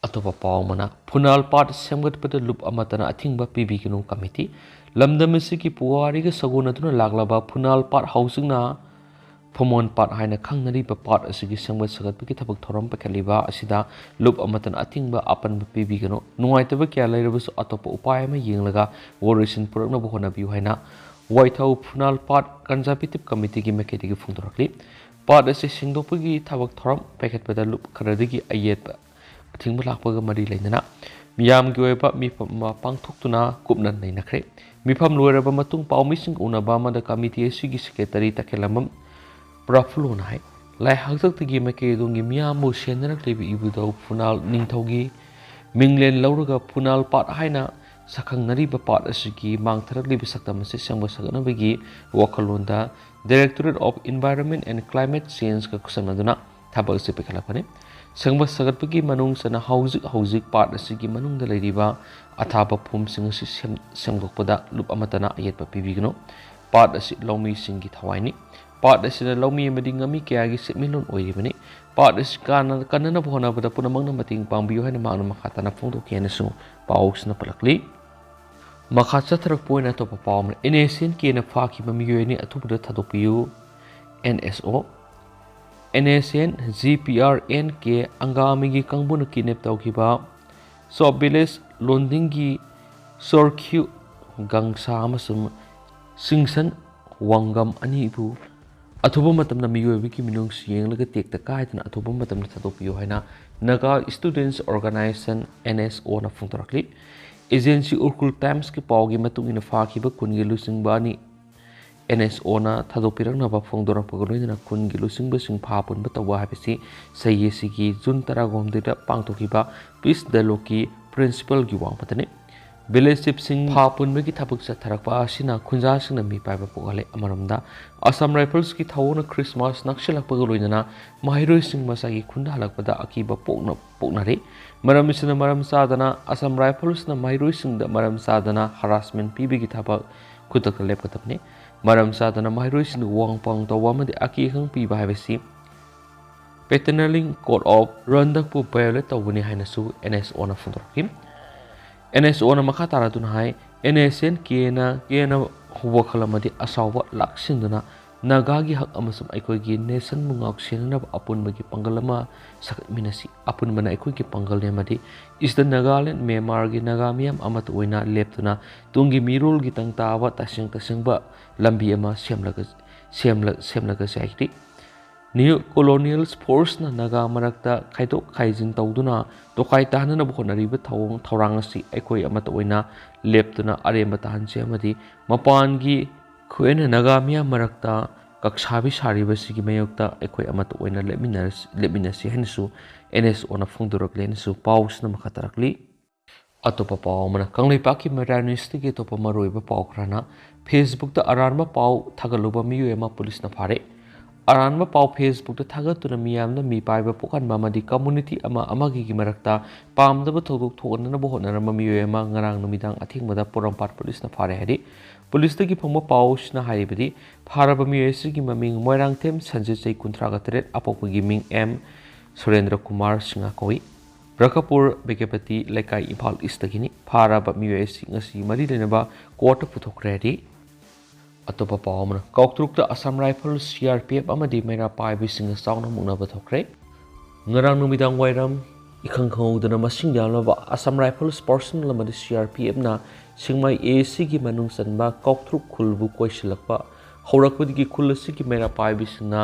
ꯑꯇꯣꯞꯄ ꯄꯥꯎ ꯑꯃꯅ, ꯐꯨꯅꯥꯜ ꯄꯥꯠ ꯁꯦꯝꯒꯠꯄꯗ ꯂꯨꯞ ꯑꯃꯠꯇꯅ ꯑꯊꯤꯡꯕ ꯄꯤꯕꯤꯒꯅꯨ ꯀꯃꯤꯇꯤ꯫ ꯂꯝꯗꯝ ꯑꯁꯤꯒꯤ ꯄꯨꯋꯥꯔꯤꯒ ꯁꯥꯒꯣꯟꯅꯗꯨꯅ ꯂꯥꯛꯂꯕ ꯐꯨꯅꯥꯜ ꯄꯥꯠ, ꯍꯧꯖꯤꯛꯅ ꯐꯃꯣꯟ ꯄꯥꯠ ꯍꯥꯏꯅ ꯈꯪꯅꯔꯤꯕ ꯄꯥꯠ ꯑꯁꯤꯒꯤ ꯁꯦꯝꯒꯠ ꯁꯥꯒꯠꯄꯒꯤ ꯊꯕꯛ ꯊꯧꯔꯝ ꯄꯥꯏꯈꯠꯂꯤꯕ ꯑꯁꯤꯗ ꯂꯨꯞ ꯑꯃꯠꯇꯅ ꯑꯊꯤꯡꯕ ꯑꯄꯟꯕ ꯄꯤꯕꯤꯒꯅꯨ꯫ ꯅꯨꯡꯉꯥꯏꯇꯕ ꯀꯌꯥ ꯂꯩꯔꯕꯁꯨ ꯑꯇꯣꯞꯄ ꯎꯄꯥꯏ ꯑꯃ ꯌꯦꯡꯂꯒ ꯋꯥꯔꯣꯏꯁꯤꯟ ꯄꯨꯔꯛꯅꯕ ꯍꯣꯠꯅꯕꯤꯌꯨ ꯍꯥꯏꯅ ꯋꯥꯏꯊꯧ ꯐꯨꯅꯥꯜ ꯄꯥꯠ Conservative Committeeꯒꯤ ꯃꯥꯏꯀꯩꯗꯒꯤ ꯐꯣꯡꯗꯣꯔꯛꯂꯤ꯫ ꯄꯥꯠ ꯑꯁꯤ ꯁꯦꯡꯗꯣꯛꯄꯒꯤ ꯊꯕꯛ ꯊꯧꯔꯝ ꯄꯥꯏꯈꯠꯄꯗ ꯂꯨꯞ ꯈꯔꯗꯒꯤ ꯑꯌꯦꯠꯄ ꯑꯊꯤꯡꯕ ꯂꯥꯛꯄꯒ ꯃꯔꯤ ꯂꯩꯅꯅ ꯃꯤꯌꯥꯝꯒꯤ ꯑꯣꯏꯕ ꯃꯤꯐꯝ ꯑꯃ ꯄꯥꯡꯊꯣꯛꯇꯨꯅ ꯀꯨꯞꯅ ꯅꯩꯅꯈ꯭ꯔꯦ꯫ ꯃꯤꯐꯝ ꯂꯣꯏꯔꯕ ꯃꯇꯨꯡ ꯄꯥꯎꯃꯤꯁꯤꯡ ꯎꯅꯕ ꯑꯃꯗ ꯀꯃꯤꯇꯤ ꯑꯁꯤꯒꯤ secretary ꯇꯈꯦꯜꯂꯝꯕꯝ ꯄ꯭ꯔꯐꯨꯜꯂꯣꯅ ꯍꯥꯏ, ꯂꯥꯏ ꯍꯥꯛꯇꯛꯇꯒꯤ ꯃꯥꯏꯀꯩ ꯑꯗꯣꯝꯒꯤ ꯃꯤꯌꯥꯝꯕꯨ ꯁꯦꯟꯅꯔꯛꯂꯤꯕ ꯏꯕꯨꯙꯧ ꯐꯨꯅꯥꯜ ꯅꯤꯡꯊꯧꯒꯤ ꯃꯤꯡꯂꯦꯟ ꯂꯧꯔꯒ ꯐꯨꯅꯥꯜ ꯄꯥꯠ ꯍꯥꯏꯅ ꯁꯛꯈꯪꯅꯔꯤꯕ ꯄꯥꯠ ꯑꯁꯤꯒꯤ ꯃꯥꯡꯊꯔꯛꯂꯤꯕ ꯁꯛꯇꯝ ꯑꯁꯤ ꯁꯦꯝꯒꯠ ꯁꯥꯒꯠꯅꯕꯒꯤ ꯋꯥꯈꯜꯂꯣꯟꯗ Directorate of Environment and Climate Change-ꯒ ꯈꯨꯠꯁꯝꯅꯗꯨꯅ ꯊꯕꯛ ꯑꯁꯤ ꯄꯤꯈꯠꯂꯛꯄꯅꯤ꯫ ꯁꯦꯝꯒꯠ ꯁꯥꯒꯠꯄꯒꯤ ꯃꯅꯨꯡ ꯆꯟꯅ ꯍꯧꯖꯤꯛ ꯍꯧꯖꯤꯛ ꯄꯥꯠ ꯑꯁꯤꯒꯤ ꯃꯅꯨꯡꯗ ꯂꯩꯔꯤꯕ ꯑꯊꯥꯕ ꯐꯨꯝꯁꯤꯡ ꯑꯁꯤ ꯁꯦꯝ-, ꯁꯦꯡꯗꯣꯛꯄꯗ ꯂꯨꯞ ꯑꯃꯠꯇꯅ ꯑꯌꯦꯠꯄ ꯄꯤꯕꯤꯒꯅꯨ꯫ ꯄꯥꯠ ꯑꯁꯤ ꯂꯧꯃꯤꯁꯤꯡꯒꯤ ꯊꯋꯥꯏꯅꯤ꯫ ꯄꯥꯠ ꯑꯁꯤꯅ ꯂꯧꯃꯤ ꯑꯃꯗꯤ ꯉꯥꯃꯤ ꯀꯌꯥꯒꯤ ꯁꯦꯟꯃꯤꯠꯂꯣꯟ ꯑꯣꯏꯔꯤꯕꯅꯤ꯫ ꯄꯥꯠ ꯑꯁꯤ ꯀꯥꯟꯅ-, ꯀꯟꯅꯅꯕ ꯍꯣꯠꯅꯕꯗ ꯄꯨꯝꯅꯃꯛꯅ ꯃꯇꯦꯡ ꯄꯥꯡꯕꯤꯌꯨ ꯍꯥꯏꯅ ꯃꯍꯥꯛꯅ ꯃꯈꯥ ꯇꯥꯅ ꯐꯣꯡꯗꯣꯛꯈꯤ ꯍꯥꯏꯅꯁꯨ ꯄꯥꯎꯁꯤꯅ ꯄꯜꯂꯛꯂꯤ꯫ ꯃꯈꯥ ꯆꯠꯊꯔꯛꯄ ꯑꯣꯏꯅ ꯑꯇꯣꯞꯄ ꯄꯥꯎ ꯑꯃꯅ, NSCN-K-ꯅ ꯐꯥꯈꯤꯕ ꯃꯤꯑꯣꯏ ꯑꯅꯤ ꯑꯊꯨꯕꯗ ꯊꯥꯗꯣꯛꯄꯤꯌꯨ, NSO꯫ NSCN-G P R N K ꯑꯪꯒꯥꯃꯤꯒꯤ ꯀꯥꯡꯕꯨꯅ kidnap ꯇꯧꯈꯤꯕ Sub Village ꯂꯣꯟꯗꯤꯡꯒꯤ ꯁꯣꯔꯈ꯭ꯌꯨ ꯒꯪꯁꯥ ꯑꯃꯁꯨꯡ ꯁꯤꯡꯁꯟ ꯋꯥꯡꯒꯝ ꯑꯅꯤꯕꯨ ꯑꯊꯨꯕ ꯃꯇꯝꯗ ꯃꯤꯑꯣꯏꯕꯒꯤ ꯃꯤꯅꯨꯡꯁꯤ ꯌꯦꯡꯂꯒ ꯇꯦꯛꯇ ꯀꯥꯏꯗꯅ ꯑꯊꯨꯕ ꯃꯇꯝꯗ ꯊꯥꯗꯣꯛꯄꯤꯌꯨ ꯍꯥꯏꯅ Naga Students Organization, NSO-ꯅ ꯐꯣꯡꯗꯣꯔꯛꯂꯤ꯫ Agency Ukhrul Times-ꯀꯤ ꯄꯥꯎꯒꯤ ꯃꯇꯨꯡ ꯏꯟꯅ ꯐꯥꯈꯤꯕ ꯈꯨꯟꯒꯤ ꯂꯨꯆꯤꯡꯕ ꯑꯅꯤ NSO-ꯅ ꯊꯥꯗꯣꯛꯄꯤꯔꯛꯅꯕ ꯐꯣꯡꯗꯣꯔꯛꯄꯒ ꯂꯣꯏꯅꯅ ꯈꯨꯟꯒꯤ ꯂꯨꯆꯤꯡꯕꯁꯤꯡ ꯐꯥ ꯄꯨꯟꯕ ꯇꯧꯕ ꯍꯥꯏꯕꯁꯤ ꯆꯍꯤ ꯑꯁꯤꯒꯤ ꯖꯨꯟ ꯇꯔꯥꯍꯨꯝꯗꯣꯏꯗ ꯄꯥꯡꯊꯣꯛꯈꯤꯕ Peace Dialogue-ꯀꯤ principle-ꯒꯤ ꯋꯥꯡꯃꯗꯅꯤ꯫ Village chief-ꯁꯤꯡ ꯐꯥ ꯄꯨꯟꯕꯒꯤ ꯊꯕꯛ ꯆꯠꯊꯔꯛꯄ ꯑꯁꯤꯅ ꯈꯨꯟꯖꯥꯁꯤꯡꯅ ꯃꯤꯄꯥꯏꯕ ꯄꯣꯛꯍꯜꯂꯦ꯫ ꯑꯃꯔꯣꯝꯗ, Assam Rifles-ꯀꯤ ꯊꯧꯑꯣꯡꯅ Christmas ꯅꯛꯁꯤꯜꯂꯛꯄꯒ ꯂꯣꯏꯅꯅ ꯃꯍꯩꯔꯣꯏꯁꯤꯡ ꯃꯁꯥꯒꯤ ꯈꯨꯟꯗ ꯍꯜꯂꯛꯄꯗ ꯑꯀꯤꯕ ꯄꯣꯛꯅ-, ꯄꯣꯛꯅꯔꯤ꯫ ꯃꯔꯝ ꯑꯁꯤꯅ ꯃꯔꯝ ꯆꯥꯗꯅ Assam Rifles-ꯅ ꯃꯍꯩꯔꯣꯏꯁꯤꯡꯗ ꯃꯔꯝ ꯆꯥꯗꯅ harassment ꯄꯤꯕꯒꯤ ꯊꯕꯛ ꯈꯨꯗꯛꯇ ꯂꯦꯞꯀꯗꯕꯅꯤ꯫ ꯃꯔꯝ ꯆꯥꯗꯅ ꯃꯍꯩꯔꯣꯏꯁꯤꯡꯗ ꯋꯥꯍꯪ ꯄꯥꯎꯍꯪ ꯇꯧꯕ ꯑꯃꯗꯤ ꯑꯀꯤ ꯑꯈꯪ ꯄꯤꯕ ꯍꯥꯏꯕꯁꯤ Paternalism Code of Conduct-ꯄꯨ violate ꯇꯧꯕꯅꯤ ꯍꯥꯏꯅꯁꯨ NSO-ꯅ ꯐꯣꯡꯗꯣꯔꯛꯈꯤ꯫ NSO-ꯅ ꯃꯈꯥ ꯇꯥꯔꯗꯨꯅ ꯍꯥꯏ, NSCN-K-ꯅ, K-ꯅ ꯋꯥꯈꯜ ꯑꯃꯗꯤ ꯑꯁꯥꯎꯕ ꯂꯥꯛꯁꯤꯟꯗꯨꯅ ꯅꯥꯒꯥꯒꯤ ꯍꯛ ꯑꯃꯁꯨꯡ ꯑꯩꯈꯣꯏꯒꯤ nation-ꯕꯨ ꯉꯥꯛꯁꯦꯟꯅꯅꯕ ꯑꯄꯨꯟꯕꯒꯤ ꯄꯥꯡꯒꯜ ꯑꯃ ꯁꯥꯒꯠꯃꯤꯟꯅꯁꯤ꯫ ꯑꯄꯨꯟꯕꯅ ꯑꯩꯈꯣꯏꯒꯤ ꯄꯥꯡꯒꯜꯅꯤ ꯑꯃꯗꯤ Eastern Nagaland, Myanmar-ꯒꯤ ꯅꯥꯒꯥ ꯃꯤꯌꯥꯝ ꯑꯃꯠꯇ ꯑꯣꯏꯅ ꯂꯦꯞꯇꯨꯅ ꯇꯨꯡꯒꯤ ꯃꯤꯔꯣꯜꯒꯤ ꯇꯪ ꯇꯥꯕ ꯇꯁꯦꯡ ꯇꯁꯦꯡꯕ ꯂꯝꯕꯤ ꯑꯃ ꯁꯦꯝꯂꯒ, ꯁꯦꯝꯂ-, ꯁꯦꯝꯂꯒꯁꯤ ꯍꯥꯏꯔꯤ꯫ Neo-colonial force-ꯅ ꯅꯥꯒꯥ ꯃꯔꯛꯇ ꯈꯥꯏꯗꯣꯛ ꯈꯥꯏꯖꯤꯟ ꯇꯧꯗꯨꯅ ꯇꯣꯈꯥꯏ ꯇꯥꯍꯟꯅꯕ ꯍꯣꯠꯅꯔꯤꯕ ꯊꯧꯑꯣꯡ ꯊꯧꯔꯥꯡ ꯑꯁꯤ ꯑꯩꯈꯣꯏ ꯑꯃꯠꯇ ꯑꯣꯏꯅ ꯂꯦꯞꯇꯨꯅ ꯑꯔꯦꯝꯕ ꯇꯥꯍꯟꯁꯤ ꯑꯃꯗꯤ ꯃꯄꯥꯟꯒꯤ ꯈꯨꯠ ꯑꯣꯏꯅ ꯅꯥꯒꯥ ꯃꯤꯌꯥꯝ ꯃꯔꯛꯇ ꯀꯛꯁꯥꯕꯤ ꯁꯥꯔꯤꯕꯁꯤꯒꯤ ꯃꯥꯌꯣꯛꯇ ꯑꯩꯈꯣꯏ ꯑꯃꯠꯇ ꯑꯣꯏꯅ ꯂꯦꯞꯃꯤꯟꯅꯔꯁꯤ, ꯂꯦꯞꯃꯤꯟꯅꯁꯤ ꯍꯥꯏꯅꯁꯨ NSO-ꯅ ꯐꯣꯡꯗꯣꯔꯛꯂꯦ ꯍꯥꯏꯅꯁꯨ ꯄꯥꯎꯁꯤꯅ ꯃꯈꯥ ꯇꯥꯔꯛꯂꯤ꯫ ꯑꯇꯣꯞꯄ ꯄꯥꯎ ꯑꯃꯅ, ꯀꯪꯂꯩꯄꯥꯛꯀꯤ ꯃꯩꯔꯥ ꯅ꯭ꯌꯨꯁꯇꯒꯤ ꯑꯇꯣꯞꯄ ꯃꯔꯨꯑꯣꯏꯕ ꯄꯥꯎ ꯈꯔꯅ, Facebookꯇ ꯑꯔꯥꯟꯕ ꯄꯥꯎ ꯊꯥꯒꯠꯂꯨꯕ ꯃꯤꯑꯣꯏ ꯑꯃ ꯄꯨꯂꯤꯁꯅ ꯐꯥꯔꯦ꯫ ꯑꯔꯥꯟꯕ ꯄꯥꯎ Facebookꯇ ꯊꯥꯒꯠꯇꯨꯅ ꯃꯤꯌꯥꯝꯅ ꯃꯤꯄꯥꯏꯕ ꯄꯣꯛꯍꯟꯕ ꯑꯃꯗꯤ community ꯑꯃ ꯑꯃꯒꯤꯒꯤ ꯃꯔꯛꯇ ꯄꯥꯝꯗꯕ ꯊꯧꯗꯣꯛ ꯊꯣꯛꯍꯟꯅꯕ ꯍꯣꯠꯅꯔꯝꯕ ꯃꯤꯑꯣꯏ ꯑꯃ ꯉꯔꯥꯡ ꯅꯨꯃꯤꯗꯥꯡ ꯑꯊꯦꯡꯕꯗ ꯄꯣꯔꯣꯝꯄꯥꯠ ꯄꯨꯂꯤꯁꯅ ꯐꯥꯔꯦ ꯍꯥꯏꯔꯤ꯫ ꯄꯨꯂꯤꯁꯇꯒꯤ ꯐꯪꯕ ꯄꯥꯎꯁꯤꯅ ꯍꯥꯏꯔꯤꯕꯗꯤ, ꯐꯥꯔꯕ ꯃꯤꯑꯣꯏ ꯑꯁꯤꯒꯤ ꯃꯃꯤꯡ ꯃꯣꯏꯔꯥꯡꯊꯦꯝ ꯁꯟꯖꯤꯠ, ꯆꯍꯤ ꯀꯨꯟꯊ꯭ꯔꯥꯒ ꯇꯔꯦꯠ, ꯑꯄꯣꯛꯄꯒꯤ ꯃꯤꯡ ꯑꯦꯝ ꯁꯨꯔꯦꯟꯗ꯭ꯔ ꯀꯨꯃꯥꯔ ꯁꯤꯡꯍ ꯀꯧꯏ꯫ ꯔꯀꯄꯨꯔ ꯕꯦꯒꯦꯄꯇꯤ ꯂꯩꯀꯥꯏ, ꯏꯝꯐꯥꯜ ꯏꯁꯇꯒꯤꯅꯤ꯫ ꯐꯥꯔꯕ ꯃꯤꯑꯣꯏ ꯑꯁꯤ ꯉꯁꯤ ꯃꯔꯤ ꯂꯩꯅꯕ ꯀꯣꯔꯠꯇ ꯄꯨꯊꯣꯛꯈ꯭ꯔꯦ ꯍꯥꯏꯔꯤ꯫ ꯑꯇꯣꯞꯄ ꯄꯥꯎ ꯑꯃꯅ, ꯀꯥꯎꯇ꯭ꯔꯨꯛꯇ Assam rifle, C R P F ꯑꯃꯗꯤ ꯃꯩꯔꯥ ꯄꯥꯏꯕꯤꯁꯤꯡꯒ ꯆꯥꯎꯅ ꯃꯨꯛꯅꯕ ꯊꯣꯛꯈ꯭ꯔꯦ꯫ ꯉꯔꯥꯡ ꯅꯨꯃꯤꯗꯥꯡ ꯋꯥꯏꯔꯝ ꯏꯈꯪ ꯈꯪꯍꯧꯗꯅ ꯃꯁꯤꯡ ꯌꯥꯝꯂꯕ ꯑꯁꯥꯝ ꯔꯥꯏꯐꯜꯁ ꯄꯥꯔꯁꯅꯦꯜ ꯑꯃꯗꯤ ꯁꯤ ꯑꯥꯔ ꯄꯤ ꯑꯦꯐꯅ ꯁꯤꯡꯃꯥꯏ ꯑꯦ ꯁꯤꯒꯤ ꯃꯅꯨꯡ ꯆꯟꯕ ꯀꯥꯎꯇ꯭ꯔꯨꯛ ꯈꯨꯜꯕꯨ ꯀꯣꯏꯁꯤꯜꯂꯛꯄ ꯍꯧꯔꯛꯄꯗꯒꯤ ꯈꯨꯜ ꯑꯁꯤꯒꯤ ꯃꯩꯔꯥ ꯄꯥꯏꯕꯤꯁꯤꯡꯅ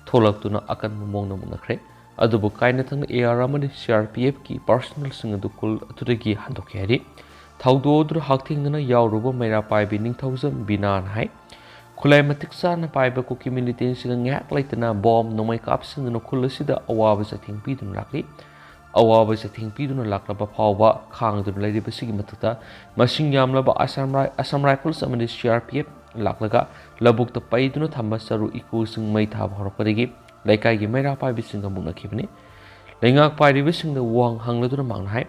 ꯊꯣꯛꯂꯛꯇꯨꯅ ꯑꯀꯟꯕ ꯃꯑꯣꯡꯗ ꯃꯨꯛꯅꯈ꯭ꯔꯦ꯫ ꯑꯗꯨꯕꯨ ꯀꯥꯏꯅꯊꯪꯅ ꯑꯦ ꯑꯥꯔ ꯑꯃꯗꯤ ꯁꯤ ꯑꯥꯔ ꯄꯤ ꯑꯦꯐꯀꯤ ꯄꯥꯔꯁꯅꯦꯜꯁꯤꯡ ꯑꯗꯨ ꯈꯨꯜ ꯑꯗꯨꯗꯒꯤ ꯍꯟꯗꯣꯛꯈꯤ ꯍꯥꯏꯔꯤ꯫ ꯊꯧꯗꯣꯛ ꯑꯗꯨꯗ ꯍꯛꯊꯦꯡꯅꯅ ꯌꯥꯎꯔꯨꯕ ꯃꯩꯔꯥ ꯄꯥꯏꯕꯤ ꯅꯤꯡꯊꯧꯖꯝ ꯕꯤꯅꯥꯅ ꯍꯥꯏ, ꯈꯨꯠꯂꯥꯏ ꯃꯇꯤꯛ ꯆꯥꯅ ꯄꯥꯏꯕ ꯀꯨꯀꯤ ꯃꯤꯂꯤꯇꯦꯟꯁꯤꯡꯅ ꯉꯥꯏꯍꯥꯛ ꯂꯩꯇꯅ ꯕꯣꯝ, ꯅꯣꯡꯃꯩ ꯀꯥꯞꯁꯤꯟꯗꯨꯅ ꯈꯨꯜ ꯑꯁꯤꯗ ꯑꯋꯥꯕ ꯆꯩꯊꯦꯡ ꯄꯤꯗꯨꯅ ꯂꯥꯛꯂꯤ꯫ ꯑꯋꯥꯕ ꯆꯩꯊꯦꯡ ꯄꯤꯗꯨꯅ ꯂꯥꯛꯂꯕ ꯐꯥꯎꯕ ꯈꯥꯡꯗꯨꯅ ꯂꯩꯔꯤꯕꯁꯤꯒꯤ ꯃꯊꯛꯇ, ꯃꯁꯤꯡ ꯌꯥꯝꯂꯕ ꯑꯁꯥꯝ ꯔꯥꯏ-, ꯑꯁꯥꯝ ꯔꯥꯏꯐꯜꯁ ꯑꯃꯗꯤ ꯁꯤ ꯑꯥꯔ ꯄꯤ ꯑꯦꯐ ꯂꯥꯛꯂꯒ ꯂꯧꯕꯨꯛꯇ ꯄꯩꯗꯨꯅ ꯊꯝꯕ ꯆꯔꯨ ꯏꯀꯨꯁꯤꯡ ꯃꯩ ꯊꯥꯕ ꯍꯧꯔꯛꯄꯗꯒꯤ ꯂꯩꯀꯥꯏꯒꯤ ꯃꯩꯔꯥ ꯄꯥꯏꯕꯤꯁꯤꯡꯒ ꯃꯨꯛꯅꯈꯤꯕꯅꯤ꯫ ꯂꯩꯉꯥꯛ ꯄꯥꯏꯔꯤꯕꯁꯤꯡꯗ ꯋꯥꯍꯪ ꯍꯪꯂꯗꯨꯅ ꯃꯍꯥꯛꯅ ꯍꯥꯏ,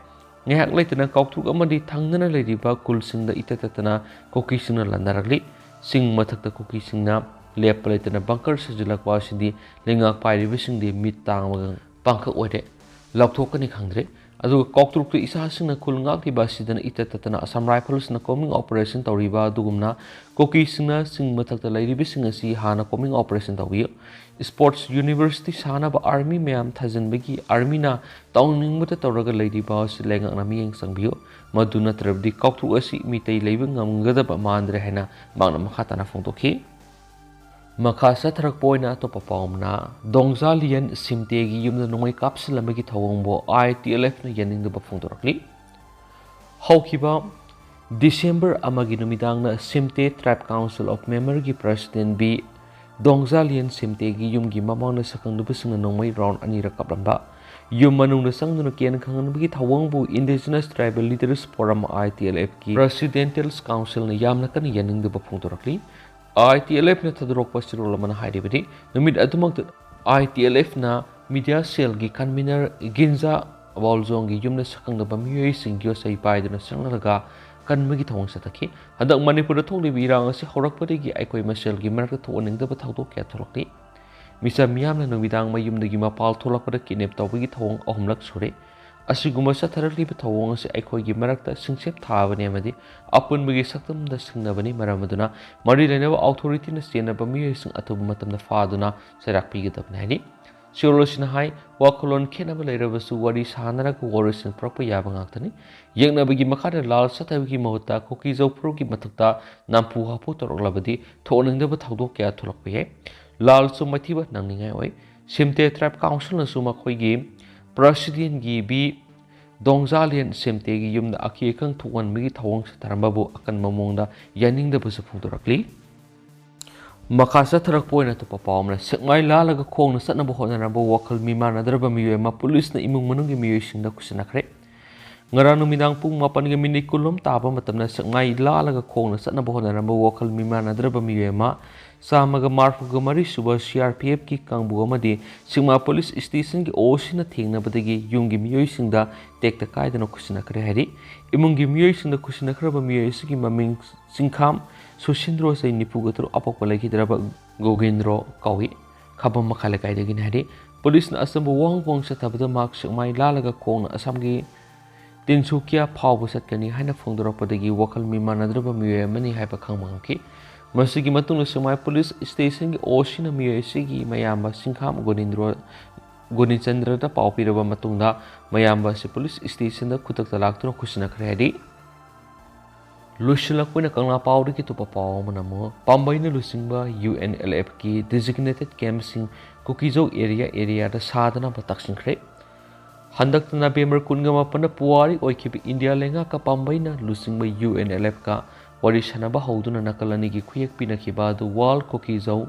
ꯉꯥꯏꯍꯥꯛ ꯂꯩꯇꯅ ꯀꯥꯎꯇ꯭ꯔꯨꯛ ꯑꯃꯗꯤ ꯊꯪꯅꯅ ꯂꯩꯔꯤꯕ ꯈꯨꯜꯁꯤꯡꯗ ꯏꯇꯠ ꯇꯠꯇꯅ ꯀꯨꯀꯤꯁꯤꯡꯅ ꯂꯥꯟꯗꯥꯔꯛꯂꯤ꯫ ꯆꯤꯡ ꯃꯊꯛꯇ ꯀꯨꯀꯤꯁꯤꯡꯅ ꯂꯦꯞꯄ ꯂꯩꯇꯅ ꯕꯪꯀꯔ ꯁꯥꯖꯤꯜꯂꯛꯄ ꯑꯁꯤꯗꯤ ꯂꯩꯉꯥꯛ ꯄꯥꯏꯔꯤꯕꯁꯤꯡꯗꯤ ꯃꯤꯠ ꯇꯥꯡꯕꯒ ꯄꯥꯡꯈꯛ ꯑꯣꯏꯔꯦ꯫ ꯂꯥꯎꯊꯣꯛꯀꯅꯤ ꯈꯪꯗ꯭ꯔꯦ꯫ ꯑꯗꯨꯒ ꯀꯥꯎꯇ꯭ꯔꯨꯛꯇ ꯏꯁꯥꯁꯤꯡꯅ ꯈꯨꯜ ꯉꯥꯛꯂꯤꯕ ꯑꯁꯤꯗꯅ ꯏꯇꯠ ꯇꯠꯇꯅ ꯑꯁꯥꯝ ꯔꯥꯏꯐꯜꯁꯅ ꯀꯣꯝꯕꯤꯡ ꯑꯣꯄꯔꯦꯁꯟ ꯇꯧꯔꯤꯕ ꯑꯗꯨꯒꯨꯝꯅ ꯀꯨꯀꯤꯁꯤꯡꯅ ꯆꯤꯡ ꯃꯊꯛꯇ ꯂꯩꯔꯤꯕꯁꯤꯡ ꯑꯁꯤ ꯍꯥꯟꯅ ꯀꯣꯝꯕꯤꯡ ꯑꯣꯄꯔꯦꯁꯟ ꯇꯧꯕꯤꯌꯨ꯫ ꯁ꯭ꯄꯣꯔꯠꯁ ꯌꯨꯅꯤꯚꯔꯁꯤꯇꯤ ꯁꯥꯅꯕ ꯑꯥꯔꯃꯤ ꯃꯌꯥꯝ ꯊꯥꯖꯤꯟꯕꯒꯤ ꯑꯥꯔꯃꯤꯅ ꯇꯧꯅꯤꯡꯕꯇ ꯇꯧꯔꯒ ꯂꯩꯔꯤꯕ ꯑꯁꯤ ꯂꯩꯉꯥꯛꯅ ꯃꯤꯠꯌꯦꯡ ꯆꯪꯕꯤꯌꯨ꯫ ꯃꯗꯨ ꯅꯠꯇ꯭ꯔꯕꯗꯤ ꯀꯥꯎꯇ꯭ꯔꯨꯛ ꯑꯁꯤ ꯃꯤꯇꯩ ꯂꯩꯕ ꯉꯝꯒꯗꯕ ꯃꯥꯟꯗ꯭ꯔꯦ ꯍꯥꯏꯅ ꯃꯍꯥꯛꯅ ꯃꯈꯥ ꯇꯥꯅ ꯐꯣꯡꯗꯣꯛꯈꯤ꯫ ꯃꯈꯥ ꯆꯠꯊꯔꯛꯄ ꯑꯣꯏꯅ ꯑꯇꯣꯞꯄ ꯄꯥꯎ ꯑꯃꯅ, ꯗꯣꯡꯖꯥꯂꯤꯌꯟ ꯁꯤꯝꯇꯦꯒꯤ ꯌꯨꯝꯗ ꯅꯣꯡꯃꯩ ꯀꯥꯞꯁꯤꯜꯂꯝꯕꯒꯤ ꯊꯧꯑꯣꯡꯕꯨ ꯑꯥꯏ ꯇꯤ ꯑꯦꯜ ꯑꯦꯐꯅ ꯌꯥꯅꯤꯡꯗꯕ ꯐꯣꯡꯗꯣꯔꯛꯂꯤ꯫ ꯍꯧꯈꯤꯕ ꯗꯤꯁꯦꯝꯕꯔ ꯑꯃꯒꯤ ꯅꯨꯃꯤꯗꯥꯡꯗ ꯁꯤꯝꯇꯦ ꯇ꯭ꯔꯥꯏꯕ ꯀꯥꯎꯟꯁꯤꯜ ꯑꯣꯐ ꯃ꯭ꯌꯥꯟꯃꯥꯔꯒꯤ ꯄ꯭ꯔꯁꯤꯗꯦꯟ ꯕꯤ ꯗꯣꯡꯖꯥꯂꯤꯌꯟ ꯁꯤꯝꯇꯦꯒꯤ ꯌꯨꯝꯒꯤ ꯃꯃꯥꯡꯗ ꯁꯛꯈꯪꯅꯕꯁꯤꯡꯅ ꯅꯣꯡꯃꯩ ꯔꯥꯎꯟ ꯑꯅꯤꯔꯛ ꯀꯥꯞꯂꯝꯕ ꯌꯨꯝ ꯃꯅꯨꯡꯗ ꯆꯪꯗꯨꯅ ꯀꯦꯟ ꯈꯪꯍꯟꯕꯒꯤ ꯊꯧꯑꯣꯡꯕꯨ Indigenous Tribal Leaders Forum, I T L F ꯀꯤ Presidential Council ꯅ ꯌꯥꯝꯅ ꯀꯟꯅ ꯌꯥꯅꯤꯡꯗꯕ ꯐꯣꯡꯗꯣꯔꯛꯂꯤ꯫ I T L F ꯅ ꯊꯥꯗꯣꯔꯛꯄ ꯆꯦꯔꯣꯜ ꯑꯃꯅ ꯍꯥꯏꯔꯤꯕꯗꯤ, ꯅꯨꯃꯤꯠ ꯑꯗꯨꯃꯛꯇ I T L F ꯅ media cell ꯒꯤ convener ꯒꯤꯟꯖꯥ ꯕꯥꯎꯜꯖꯣꯡꯒꯤ ꯌꯨꯝꯗ ꯁꯛꯈꯪꯗꯕ ꯃꯤꯑꯣꯏꯁꯤꯡ ꯌꯣꯠꯆꯩ ꯄꯥꯏꯗꯨꯅ ꯆꯪꯂꯒ ꯀꯟꯕꯒꯤ ꯊꯧꯑꯣꯡ ꯆꯠꯊꯈꯤ꯫ ꯍꯟꯗꯛ ꯃꯅꯤꯄꯨꯔꯗ ꯊꯣꯛꯂꯤꯕ ꯏꯔꯥꯡ ꯑꯁꯤ ꯍꯧꯔꯛꯄꯗꯒꯤ ꯑꯩꯈꯣꯏ ꯃꯁꯦꯜꯒꯤ ꯃꯔꯛꯇ ꯊꯣꯛꯍꯟꯅꯤꯡꯗꯕ ꯊꯧꯗꯣꯛ ꯀꯌꯥ ꯊꯣꯛꯂꯛꯂꯤ꯫ ꯃꯤꯆꯝ ꯃꯤꯌꯥꯝꯅ ꯅꯨꯃꯤꯗꯥꯡ ꯃꯌꯨꯝꯗꯒꯤ ꯃꯄꯥꯜ ꯊꯣꯛꯂꯛꯄꯗ kidnap ꯇꯧꯕꯒꯤ ꯊꯧꯑꯣꯡ ꯑꯍꯨꯝꯂꯛ ꯁꯨꯔꯦ꯫ ꯑꯁꯤꯒꯨꯝꯕ ꯆꯠꯊꯔꯛꯂꯤꯕ ꯊꯧꯑꯣꯡ ꯑꯁꯤ ꯑꯩꯈꯣꯏꯒꯤ ꯃꯔꯛꯇ ꯁꯤꯡꯆꯞ ꯊꯥꯕꯅꯤ ꯑꯃꯗꯤ ꯑꯄꯨꯟꯕꯒꯤ ꯁꯛꯇꯝꯗ ꯁꯤꯡꯅꯕꯅꯤ꯫ ꯃꯔꯝ ꯑꯗꯨꯅ ꯃꯔꯤ ꯂꯩꯅꯕ authority ꯅ ꯆꯦꯟꯅꯕ ꯃꯤꯑꯣꯏꯁꯤꯡ ꯑꯊꯨꯕ ꯃꯇꯝꯗ ꯐꯥꯗꯨꯅ ꯆꯩꯔꯥꯛ ꯄꯤꯒꯗꯕꯅꯤ ꯍꯥꯏꯔꯤ꯫ ꯆꯦꯔꯣꯜ ꯑꯁꯤꯅ ꯍꯥꯏ, ꯋꯥꯈꯜꯂꯣꯟ ꯈꯦꯠꯅꯕ ꯂꯩꯔꯕꯁꯨ ꯋꯥꯔꯤ ꯁꯥꯅꯔꯒ ꯋꯥꯔꯣꯏꯁꯤꯟ ꯄꯨꯔꯛꯄ ꯌꯥꯕ ꯉꯥꯛꯇꯅꯤ꯫ ꯌꯦꯛꯅꯕꯒꯤ ꯃꯈꯥꯗ ꯂꯥꯜ ꯆꯠꯊꯕꯒꯤ ꯃꯍꯨꯠꯇ ꯀꯨꯀꯤꯖꯧ ꯐꯨꯔꯨꯞꯀꯤ ꯃꯊꯛꯇ ꯅꯝꯐꯨ ꯍꯥꯐꯨ ꯇꯧꯔꯛꯂꯕꯗꯤ ꯊꯣꯛꯍꯟꯅꯤꯡꯗꯕ ꯊꯧꯗꯣꯛ ꯀꯌꯥ ꯊꯣꯛꯂꯛꯄ ꯌꯥꯏ꯫ ꯂꯥꯜꯁꯨ ꯃꯥꯏꯊꯤꯕ ꯅꯪꯅꯤꯡꯉꯥꯏ ꯑꯣꯏ꯫ ꯁꯤꯝꯇꯦ Tribe Council ꯅꯁꯨ ꯃꯈꯣꯏꯒꯤ President ꯒꯤ ꯕꯤ ꯗꯣꯡꯖꯥꯂꯦꯟ ꯁꯤꯝꯇꯦꯒꯤ ꯌꯨꯝꯗ ꯑꯀꯤ ꯑꯈꯪ ꯊꯣꯛꯍꯟꯕꯒꯤ ꯊꯧꯑꯣꯡ ꯆꯠꯊꯔꯝꯕꯕꯨ ꯑꯀꯟꯕ ꯃꯑꯣꯡꯗ ꯌꯥꯅꯤꯡꯗꯕꯁꯨ ꯐꯣꯡꯗꯣꯔꯛꯂꯤ꯫ ꯃꯈꯥ ꯆꯠꯊꯔꯛꯄ ꯑꯣꯏꯅ ꯑꯇꯣꯞꯄ ꯄꯥꯎ ꯑꯃꯅ, ꯁꯦꯛꯃꯥꯏ ꯂꯥꯜꯂꯒ ꯈꯣꯡꯅ ꯆꯠꯅꯕ ꯍꯣꯠꯅꯔꯝꯕ ꯋꯥꯈꯜ ꯃꯤꯃꯥꯟꯅꯗ꯭ꯔꯕ ꯃꯤꯑꯣꯏ ꯑꯃ ꯄꯨꯂꯤꯁꯅ ꯏꯃꯨꯡ ꯃꯅꯨꯡꯒꯤ ꯃꯤꯑꯣꯏꯁꯤꯡꯗ ꯈꯨꯠꯁꯤꯟꯅꯈ꯭ꯔꯦ꯫ ꯉꯔꯥꯡ ꯅꯨꯃꯤꯗꯥꯡ ꯄꯨꯡ ꯃꯥꯄꯟꯒ ꯃꯤꯅꯤꯠ ꯀꯨꯟꯂꯣꯝ ꯇꯥꯕ ꯃꯇꯝꯗ ꯁꯦꯛꯃꯥꯏ ꯂꯥꯜꯂꯒ ꯈꯣꯡꯅ ꯆꯠꯅꯕ ꯍꯣꯠꯅꯔꯝꯕ ꯋꯥꯈꯜ ꯃꯤꯃꯥꯟꯅꯗ꯭ꯔꯕ ꯃꯤꯑꯣꯏ ꯑꯃ, ꯆꯥꯝꯃꯒ ꯃꯔꯤꯐꯨ ꯃꯔꯤ ꯁꯨꯕ C R P F ꯀꯤ ꯀꯥꯡꯕꯨ ꯑꯃꯗꯤ ꯁꯦꯛꯃꯥꯏ ꯄꯨꯂꯤꯁ ꯁ꯭ꯇꯦꯁꯟꯒꯤ O C ꯅ ꯊꯦꯡꯅꯕꯗꯒꯤ ꯌꯨꯝꯒꯤ ꯃꯤꯑꯣꯏꯁꯤꯡꯗ ꯇꯦꯛꯇ ꯀꯥꯏꯗꯅ ꯈꯨꯠꯁꯤꯟꯅꯈ꯭ꯔꯦ ꯍꯥꯏꯔꯤ꯫ ꯏꯃꯨꯡꯒꯤ ꯃꯤꯑꯣꯏꯁꯤꯡꯗ ꯈꯨꯠꯁꯤꯟꯅꯈ꯭ꯔꯕ ꯃꯤꯑꯣꯏ ꯑꯁꯤꯒꯤ ꯃꯃꯤꯡ ꯆꯤꯡꯈꯥꯝ ꯁꯨꯁꯤꯟꯗ꯭ꯔꯣ, ꯆꯍꯤ ꯅꯤꯐꯨꯒ ꯇꯔꯨꯛ, ꯑꯄꯣꯛꯄ ꯂꯩꯈꯤꯗ꯭ꯔꯕ ꯒꯣꯒꯦꯟꯗ꯭ꯔꯣ ꯀꯧꯏ꯫ ꯈꯥꯕꯝ ꯃꯈꯥ ꯂꯩꯀꯥꯏꯗꯒꯤꯅꯤ ꯍꯥꯏꯔꯤ꯫ ꯄꯨꯂꯤꯁꯅ ꯑꯆꯝꯕ ꯋꯥꯍꯪ ꯄꯥꯎꯍꯪ ꯆꯠꯊꯕꯗ ꯃꯍꯥꯛ ꯁꯦꯛꯃꯥꯏ ꯂꯥꯜꯂꯒ ꯈꯣꯡꯅ ꯑꯁꯥꯝꯒꯤ ꯇꯤꯟꯁꯨꯀꯤꯌꯥ ꯐꯥꯎꯕ ꯆꯠꯀꯅꯤ ꯍꯥꯏꯅ ꯐꯣꯡꯗꯣꯔꯛꯄꯗꯒꯤ ꯋꯥꯈꯜ ꯃꯤꯃꯥꯟꯅꯗ꯭ꯔꯕ ꯃꯤꯑꯣꯏ ꯑꯃꯅꯤ ꯍꯥꯏꯕ ꯈꯪꯕ ꯉꯝꯈꯤ꯫ ꯃꯁꯤꯒꯤ ꯃꯇꯨꯡꯗ ꯁꯦꯛꯃꯥꯏ ꯄꯨꯂꯤꯁ ꯁ꯭ꯇꯦꯁꯟꯒꯤ O C ꯅ ꯃꯤꯑꯣꯏ ꯑꯁꯤꯒꯤ ꯃꯌꯥꯝꯕ ꯁꯤꯡꯈꯥꯝ ꯒꯣꯅꯤꯟꯗ꯭ꯔꯣ, ꯒꯣꯅꯤꯆꯟꯗ꯭ꯔꯗ ꯄꯥꯎ ꯄꯤꯔꯕ ꯃꯇꯨꯡꯗ ꯃꯌꯥꯝꯕ ꯑꯁꯤ ꯄꯨꯂꯤꯁ ꯁ꯭ꯇꯦꯁꯟꯗ ꯈꯨꯗꯛꯇ ꯂꯥꯛꯇꯨꯅ ꯈꯨꯠꯁꯤꯟꯅꯈ꯭ꯔꯦ ꯍꯥꯏꯔꯤ꯫ ꯂꯣꯏꯁꯤꯜꯂꯛꯄ ꯑꯣꯏꯅ ꯀꯪꯂꯥ ꯄꯥꯎꯗꯒꯤ ꯑꯇꯣꯞꯄ ꯄꯥꯎ ꯑꯃꯅ ꯑꯃꯨꯛ ꯄꯥꯝꯕꯩꯅ ꯂꯨꯆꯤꯡꯕ U N L F ꯀꯤ designated camp ꯁꯤꯡ ꯀꯨꯀꯤꯖꯧ area, area ꯗ ꯁꯥꯗꯅꯕ ꯇꯛꯁꯤꯟꯈ꯭ꯔꯦ꯫ ꯍꯟꯗꯛꯇ ꯅꯕꯦꯝꯕꯔ ꯀꯨꯟꯒ ꯃꯥꯄꯟꯗ ꯄꯨꯋꯥꯔꯤ ꯑꯣꯏꯈꯤꯕ ꯏꯟꯗꯤꯌꯥ ꯂꯩꯉꯥꯛꯀ ꯄꯥꯝꯕꯩꯅ ꯂꯨꯆꯤꯡꯕ U N L F ꯀ ꯋꯥꯔꯤ ꯁꯥꯅꯕ ꯍꯧꯗꯨꯅ ꯅꯥꯀꯜ ꯑꯅꯤꯒꯤ ꯈꯨꯌꯦꯛ ꯄꯤꯅꯈꯤꯕ ꯑꯗꯨ World ꯀꯨꯀꯤꯖꯧ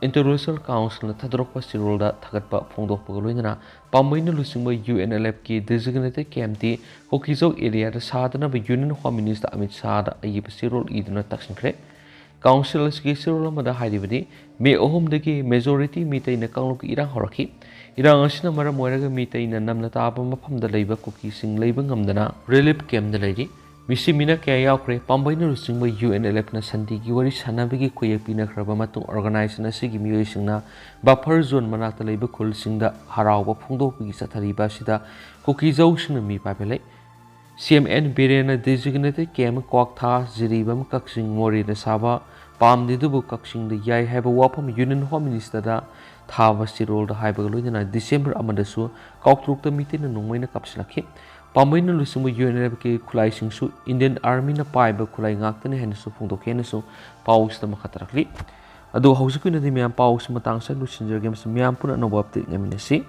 International Councilꯅ ꯊꯥꯗꯣꯔꯛꯄ ꯆꯦꯔꯣꯜꯗ ꯊꯥꯒꯠꯄ ꯐꯣꯡꯗꯣꯛꯄꯒ ꯂꯣꯏꯅꯅ ꯄꯥꯝꯕꯩꯅ ꯂꯨꯆꯤꯡꯕ UNLFꯀꯤ designated campꯇꯤ ꯀꯨꯀꯤꯖꯧ areaꯗ ꯁꯥꯗꯅꯕ Union Home Minister Amit ꯁꯥꯍꯗ ꯑꯏꯕ ꯆꯦꯔꯣꯜ ꯏꯗꯨꯅ ꯇꯛꯁꯤꯟꯈ꯭ꯔꯦ꯫ Council ꯑꯁꯤꯒꯤ ꯆꯦꯔꯣꯜ ꯑꯃꯗ ꯍꯥꯏꯔꯤꯕꯗꯤ, ꯃꯦ ꯑꯍꯨꯝꯗꯒꯤ majority ꯃꯤꯇꯩꯅ ꯀꯥꯡꯂꯨꯞꯀꯤ ꯏꯔꯥꯡ ꯍꯧꯔꯛꯈꯤ꯫ ꯏꯔꯥꯡ ꯑꯁꯤꯅ ꯃꯔꯝ ꯑꯣꯏꯔꯒ ꯃꯤꯇꯩꯅ ꯅꯝꯅ ꯇꯥꯕ ꯃꯐꯝꯗ ꯂꯩꯕ ꯀꯨꯀꯤꯁꯤꯡ ꯂꯩꯕ ꯉꯝꯗꯅ relief campꯗ ꯂꯩꯔꯤ꯫ ꯃꯤꯁꯤ ꯃꯤꯅ ꯀꯌꯥ ꯌꯥꯎꯈ꯭ꯔꯦ꯫ ꯄꯥꯝꯕꯩꯅ ꯂꯨꯆꯤꯡꯕ UNLFꯅ ꯁꯥꯟꯇꯤꯒꯤ ꯋꯥꯔꯤ ꯁꯥꯟꯅꯕꯒꯤ ꯈꯨꯌꯦꯛ ꯄꯤꯅꯈ꯭ꯔꯕ ꯃꯇꯨꯡ organization ꯑꯁꯤꯒꯤ ꯃꯤꯑꯣꯏꯁꯤꯡꯅ buffer zone ꯃꯅꯥꯛꯇ ꯂꯩꯕ ꯈꯨꯜꯁꯤꯡꯗ ꯍꯔꯥꯎꯕ ꯐꯣꯡꯗꯣꯛꯄꯒꯤ ꯆꯠꯊꯔꯤꯕ ꯑꯁꯤꯗ ꯀꯨꯀꯤꯖꯧꯁꯤꯡꯅ ꯃꯤꯄꯥꯏꯕ ꯂꯩ꯫ CM N ꯕꯤꯔꯦꯟꯅ designated camp ꯀ꯭ꯋꯥꯛꯊꯥ, Jiribam, ꯀꯛꯆꯤꯡ, ꯃꯣꯔꯦꯗ ꯁꯥꯕ ꯄꯥꯝꯗꯦ ꯑꯗꯨꯕꯨ ꯀꯛꯆꯤꯡꯗ ꯌꯥꯏ ꯍꯥꯏꯕ ꯋꯥꯐꯝ Union Home Ministerꯗ ꯊꯥꯕ ꯆꯦꯔꯣꯜꯗ ꯍꯥꯏꯕꯒ ꯂꯣꯏꯅꯅ December ꯑꯃꯗꯁꯨ ꯀꯥꯎꯇ꯭ꯔꯨꯛꯇ ꯃꯤꯇꯩꯅ ꯅꯣꯡꯃꯩꯅ ꯀꯥꯞꯁꯤꯜꯂꯛꯈꯤ꯫ ꯄꯥꯝꯕꯩꯅ ꯂꯨꯆꯤꯡꯕ UNLFꯀꯤ ꯈꯨꯠꯂꯥꯏꯁꯤꯡꯁꯨ Indian Armyꯅ ꯄꯥꯏꯕ ꯈꯨꯠꯂꯥꯏ ꯉꯥꯛꯇꯅꯤ ꯍꯥꯏꯅꯁꯨ ꯐꯣꯡꯗꯣꯛꯈꯤ ꯍꯥꯏꯅꯁꯨ ꯄꯥꯎꯁꯤꯗ ꯃꯈꯥ ꯇꯥꯔꯛꯂꯤ꯫ ꯑꯗꯣ ꯍꯧꯖꯤꯛꯀꯤ ꯑꯣꯏꯅꯗꯤ ꯃꯌꯥꯝ ꯄꯥꯎꯁꯤ ꯃꯇꯥꯡ ꯑꯁꯤꯗ ꯂꯣꯏꯁꯤꯟꯖꯔꯒꯦ꯫ ꯃꯁꯤ ꯃꯌꯥꯝ ꯄꯨꯟꯅ ꯑꯅꯧꯕ update ꯉꯥꯏꯃꯤꯟꯅꯁꯤ꯫